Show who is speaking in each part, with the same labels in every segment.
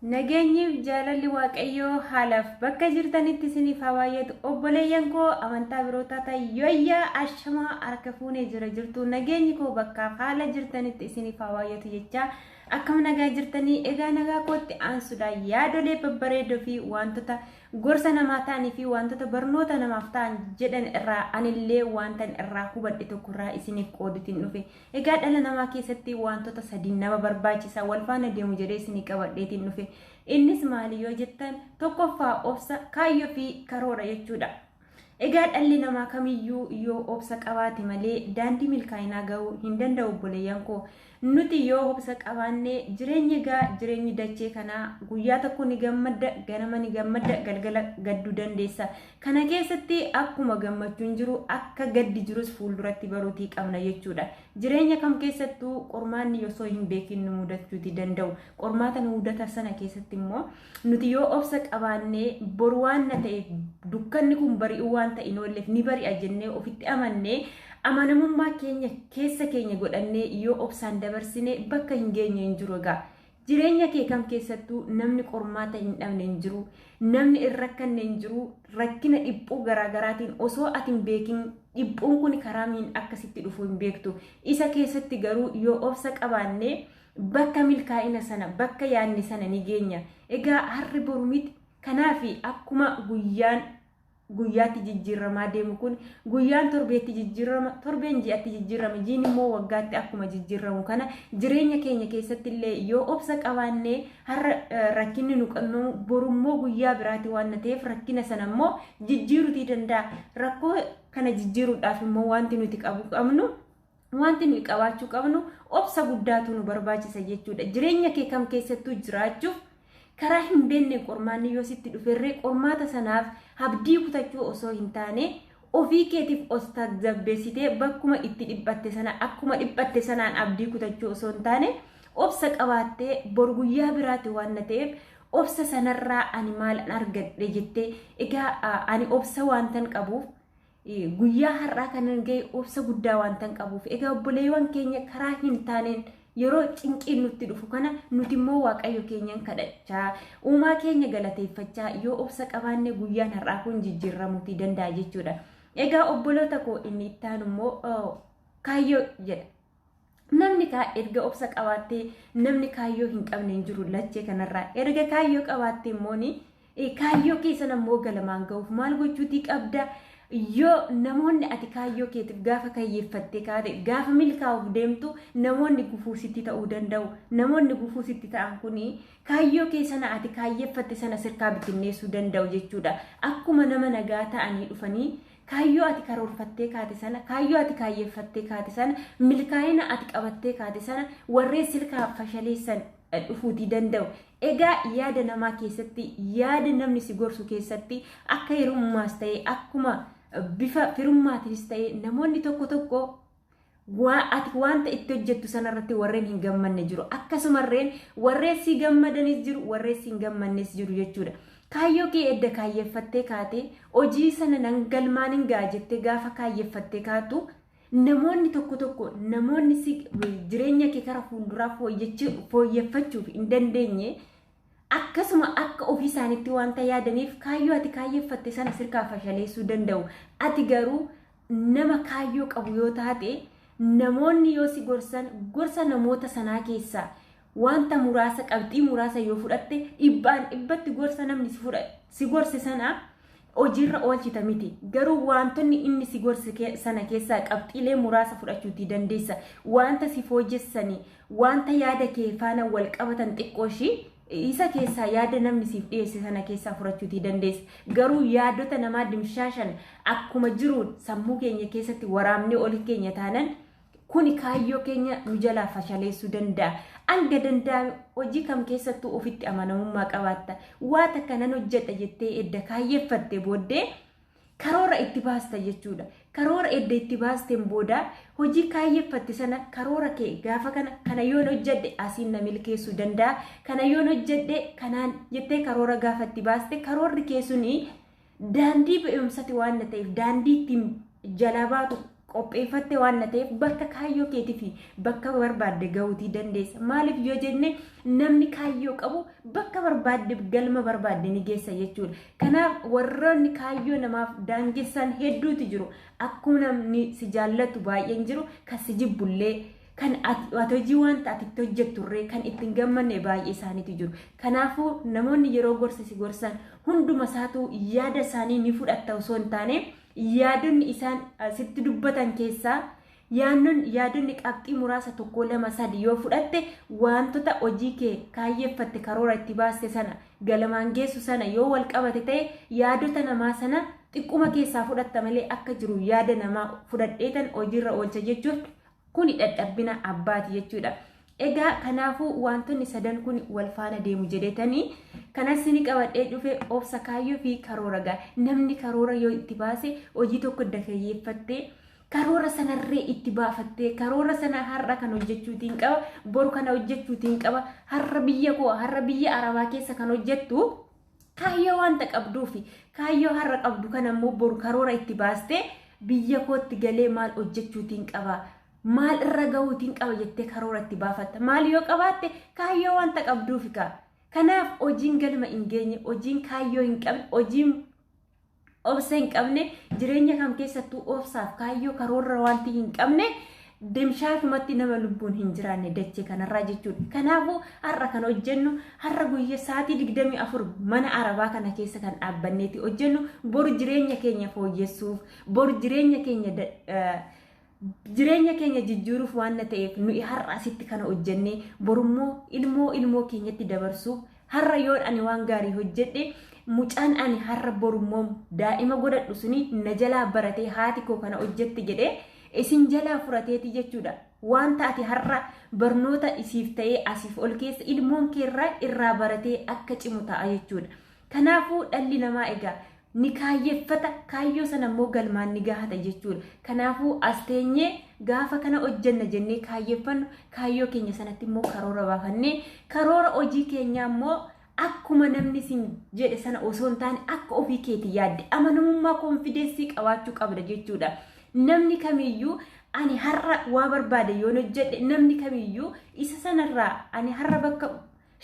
Speaker 1: Nageenyiif jaalalli Waaqayyoo haalaaf bakka jirtanitti isiniif haa baay'atu. Obboleeyyan koo amantaa biroo taatan yooyyaa ashamaa harka fuunee jira jirtu. Nageenyi koo bakkaaf haala jirtanitti isiniif haa baay'atu jechaa akkam nagaa jirtanii egaa nagaa kootti aansuudhaan yaadolee babbareedoo fi wantoota gorsa namaa ta'anii fi wantoota barnoota namaaf ta'an jedhan irraa anillee wantan irraa hubadhe tokko irraa isiniif qoodutiin dhufe. Egaa dhala namaa keessatti wantoota sadii nama barbaachisa wal faana deemu jedhee isinii qabadheetiin dhufe. Innis maali yoo jettan tokkoffaa obsa, kaayyoo fi karoora jechuudha. Egaa dhalli namaa kamiyyuu yoo obsa qabaate malee daandii milkaa'inaa gahuu hin danda'u obboleeyyan koo. Nuti yoo obsa qabaanne jireenya egaa jireenyi dachee kanaa guyyaa tokko ni gammadda, ganama ni gammadda, galgala gadduu dandeessa. Kana keessatti akkuma gammachuun jiru akka gaddi jirus fuulduratti baruutii qabna jechuudha. Jireenya kam keessattuu qormaanni osoo hin beekin nu mudachuuti danda'u. Qormaata nu mudata sana keessatti immoo nuti yoo obsa qabaannee boru waan na ta'eef dukkanni kun bari'uu waan ta'e hin oolleef ni bari'a jennee ofitti amannee amanamummaa keenya keessa keenya godhannee yoo obsaan dabarsine bakka hin geenye hin jiru egaa. Jireenya kee kam keessattuu namni qormaata hin dhabne hin jiru. Namni hin rakkanne hin jiru. Rakkina dhiphuu garaagaraatiin osoo ati hin beekin dhiphuun kun karaa miin akkasitti dhufu hin beektu. Isa keessatti garuu yoo obsa qabaanne bakka milkaa'ina sana bakka yaadne sana ni geenya. Egaa har'i boru miti. Kanaaf akkuma guyyaan guyyaatti jijjiirramaa deemu kun guyyaan torbeetti jijjiirrama, torbeen ji'atti jijjiirrama, jiin immoo waggaatti akkuma jijjiirramu kana jireenya keenya keessatti illee yoo obsa qabaannee har'a rakkinni nu qannamu borummoo guyyaa biraati waan ta'eef rakkina sana immoo jijjiiruutii danda'a. Rakkoo kana jijjiiruudhaaf immoo wanti nuti qabu qabnu wanti nuyi qabaachuu qabnu obsa guddaatu nu barbaachisa jechuudha. Jireenya kee kam keessattuu jiraachuuf karaa hin beekne qormaanni yoo sitti dhuferree qormaata sanaaf abdii kutachuu osoo hin taane ofii keetiif os tasgabbeessitee bakkuma itti dhiphatte sana akkuma dhiphatte sanaan abdii kutachuu osoo hin taane obsa qabaattee bor guyyaa biraati waan na ta'eef obsa sanarraa ani maalan argadhe jettee egaa ani obsa waantan qabuuf guyyaa har'aa kanan ga'e obsa guddaa waantan qabuuf egaa obboleewwan keenya karaa hin taaneen yeroo cinqiin nutti dhufu kana nuti immoo waaqayyo keenyan kadhachaa uumaa keenya galateeffachaa yoo obsa qabaanne guyyaan har'aa kun jijjiirramuutii danda'a jechuudha. Egaa obboloota koo inni itti aanu immoo kaayyoo jedha. Namni kaa erga obsa qabaattee namni kaayyoo hin qabne hin jiru lachee kanarraa. Erga kaayyoo qabaattee immoo kaayyoo keessan ammoo galmaan ga'uuf maal gochuutii qabda? Yoo namoonni ati kaayyoo keetiif gaafa kayyeeffattee kaate gaafa milkaa'uuf deemtu namoonni gufuu sitti ta'uu danda'u. Namoonni gufuu sitti ta'an kuni kaayyoo kee sana ati kaayyeeffatte sana sirkaa bittinneessuu danda'u jechuudha. Akkuma nama nagaa ta'anii dhufanii kaayyoo ati karoorfattee kaate sana, kaayyoo ati kaayyeeffattee kaate sana, milkaa'ina ati qabattee kaate sana warreen silkaa fashaleessan dhufuutii danda'u. Egaa yaada namaa keessatti, yaada namni si gorsu keessatti akka hirummaas ta'e akkuma bifa firummaatiinis ta'e namoonni tokko tokko ati wanta itti hojjettu sanarratti warreen hin gammanne jiru. Akkasumarreen warreen si gammadanis jiru, warreen si hin gammannes jiru jechuudha. Kaayyoo kee edda kaayyeeffattee kaate hojii sana nan galmaan hin ga'a jettee gaafa kaayyeeffattee kaatu namoonni tokko tokko namoonni si jireenya kee kara fuulduraa fooyyeffachuuf hin dandeenye akkasuma akka ofii isaaniitti wanta yaadaniif kaayyoo ati kaayyeeffatte sana sirkaa fashaleessuu danda'u. Ati garuu nama kaayyoo qabu yoo taate namoonni yoo si gorsan gorsa namoota sanaa keessaa wanta muraasa qabxii muraasa yoo fudhatte dhibbaan dhibbatti gorsa namni si gorse sana hojiirra oolchita miti. Garuu wantoonni inni si gorse sana keessaa qabxiilee muraasa fudhachuutii dandeessa. Wanta si fooyyessanii wanta yaada kee faana wal qabatan xiqqoo ishii isa keessaa yaada namni siif dhiyeesse sana keessaa fudhachuutii dandeessa. Garuu yaadota namaa dimshaashan akkuma jiruun sammuu keenya keessatti waraabnee oli keenya taanan kuni kaayyoo keenya nu jalaa fashaleessuu danda'a. Hanga danda'ame hojii kam keessattuu ofitti amanamummaa qabaatta. Waa takka nan hojjedha jettee edda kaayyeeffatte booddee karoora itti baasta jechuudha. Karoora edda itti baasteen booda hojii kaayyeeffatte sana karoora kee gaafa kana kana yoon hojjedhe asiin na milkeessuu danda'a. Kana yoon hojjedhe kanaan jettee karoora gaafa itti baaste karoorri kee suni daandii ba'umsati waan ta'eef daandii ittiin jalaa baatu Qopheeffatte waan na ta'eef bakka kaayyoo keetii fi bakka barbaadde gahuutii dandeessa. Maaliif yoo jenne, namni kaayyoo qabu bakka barbaadde, galma barbaadde ni geessa jechuudha. Kanaaf warroonni kaayyoo namaaf daangessan hedduutu jiru. Akkuma namni si jaallatu baay'een jiru, kan si jibbullee, kan ati hojii wanta ati itti hojjetturree kan ittiin gammanne baay'ee isaaniitu jiru. Kanaafuu namoonni yeroo gorsa si gorsan hunduma isaatu yaada isaanii ni fudhatta osoo hin taane, yaadonni isaan sitti dubbatan keessaa yaadonni qabxii muraasa tokko, lama, sadi yoo fudhatte, wantoota hojii kee kaayyeeffatte, karoora itti baaste sana galmaan geessu sana yoo wal qabate ta'e, yaadota namaa sana xiqquma keessaa fudhatta malee akka jiru yaada namaa fudhadheetan hojiirra oolcha jechuun kuni dadhabbina abbaati jechuudha. Egaa kanaafuu wantoonni sadan kun wal faana deemu jedhetanii kanas ni qabadhee dhufe: obsa, kaayyoo fi karoora gaa. Namni karoora yoo itti baase, hojii tokko dafeeyyeeffattee, karoora sanarree itti baafattee, karoora sana har'a kan hojjechuutiin qaba, boru kana hojjechuutiin qaba, har'a biyya koo, har'a biyya arabaa keessa kan hojjettu kaayyoo wanta qabduufi kaayyoo har'a qabdu kana immoo boru karoora itti baastee, biyya kootti galee maal hojjechuutiin qaba, maal irra gahuutiin qaba jettee karoora itti baafatta. Maal yoo qabaatte? Kaayyoo wanta qabduufi kaa. Kanaaf hojiin galma hin geenye, hojiin kaayyoo hin qabne, hojiin obsa hin qabne, jireenya kam keessattuu obsaaf kaayyoo karoora wanti hin qabne dimshaashumatti nama lubbuun hin jiraanne dachee kanarraa jechuudha. Kanaafuu har'a kan hojjennu, har'a guyyaa sa'aatii 24 mana arabaa kana keessa kan dhaabbanneeti hojjennu, boru jireenya keenya fooyyessuuf, boru jireenya keenya jijjiiruuf waan ta'eef, nuyi har'a asitti kana hojjennee borummoo ilmoo ilmoo keenyatti dabarsuuf, har'a yoon ani waan gaarii hojjedhe, mucaan ani har'a borummoo daa'ima godhadhu suni na jalaa baratee, haati koo kana hojjetti jedhee isin jalaa furateeti jechuudha. Wanta ati har'a barnoota isiif ta'ee asiif ol keessa ilmoon keerraa irraa baratee akka cimu ta'a jechuudha. Kanaafuu dhalli namaa egaa ni kaayyeeffata, kaayyoo sana immoo galmaan ni gahata jechuudha. Kanaafuu as teenyee gaafa kana hojjenna jennee kaayyeeffannu, kaayyoo keenya sanatti immoo karoora baafannee, karoora hojii keenyaa immoo akkuma namni sin jedhe sana osoo hin taane akka ofii keetii yaadde amanamummaa, confidence qabaachuu qabda jechuudha. Namni kamiyyuu ani har'a waa barbaade yoon hojjedhe, namni kamiyyuu isa sanarraa ani har'a bakka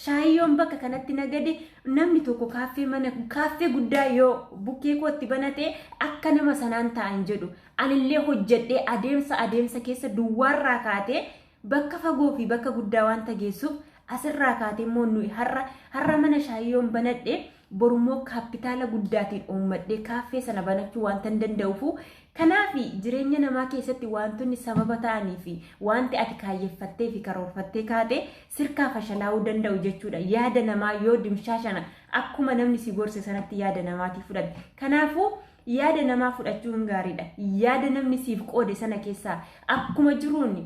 Speaker 1: shaayyoon bakka kanatti nagade, namni tokko kaaffee, mana kaaffee guddaa yoo bukkee kootti banate, akka nama sanaan ta'an jedhu. Anillee hojjedhee adeemsa keessa duwwaarraa kaatee bakka fagoo fi bakka guddaa waan geessuuf, asirraa kaatee immoo nuyi har'a mana shaayyoon banadhe, borummoo kaapitaala guddaatiin uummadhee kaaffee sana banachuu wanta hin danda'uufu. Kanaaf jireenya namaa keessatti wantoonni sababa ta'anii fi wanti ati kaayeffattee fi karoorfattee kaate sirkaa fashalaa'uu danda'u jechuudha. Yaada namaa yoo dimshaashana akkuma namni si gorse sanatti yaada namaatii fudhatte. Kanaafuu yaada namaa fudhachuun gaariidha. Yaada namni siif qoode sana keessaa akkuma jiruun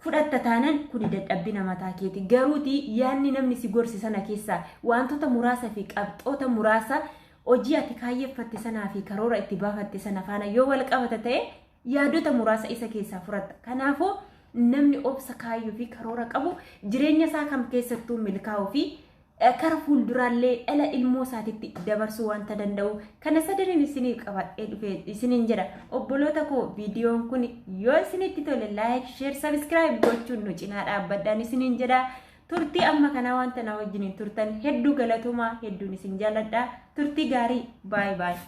Speaker 1: fudhatta taanan kuni dadhabbina mataa keeti. Garuuti yaadni namni si gorse sana keessaa wantoota muraasa fi qabxoota muraasa hojii ati kaayeffatte sanaa fi karoora itti baafatte sana faana yoo wal qabata ta'e, yaadota muraasa isa keessaa fudhatta. Kanaafuu namni obsa, kaayyoo fi karoora qabu jireenya isaa kam keessattuu milkaa'uu fi kara fuulduraallee dhala ilmoo isaatitti dabarsuu wanta danda'u kana sadaniin isinii qabadhee dhufe isiniin jedha. Obboloota koo, viidiyoon kun yoo isinitti tole like, share, subscribe gochuun nu cinaa dhaabbadhaan isiniin jedha. Turtii amma kanaa wanta na wajjiniin turtan hedduu galatoomaa, hedduun isin jaalladha. Turtii gaarii, baay'ee baay'ee.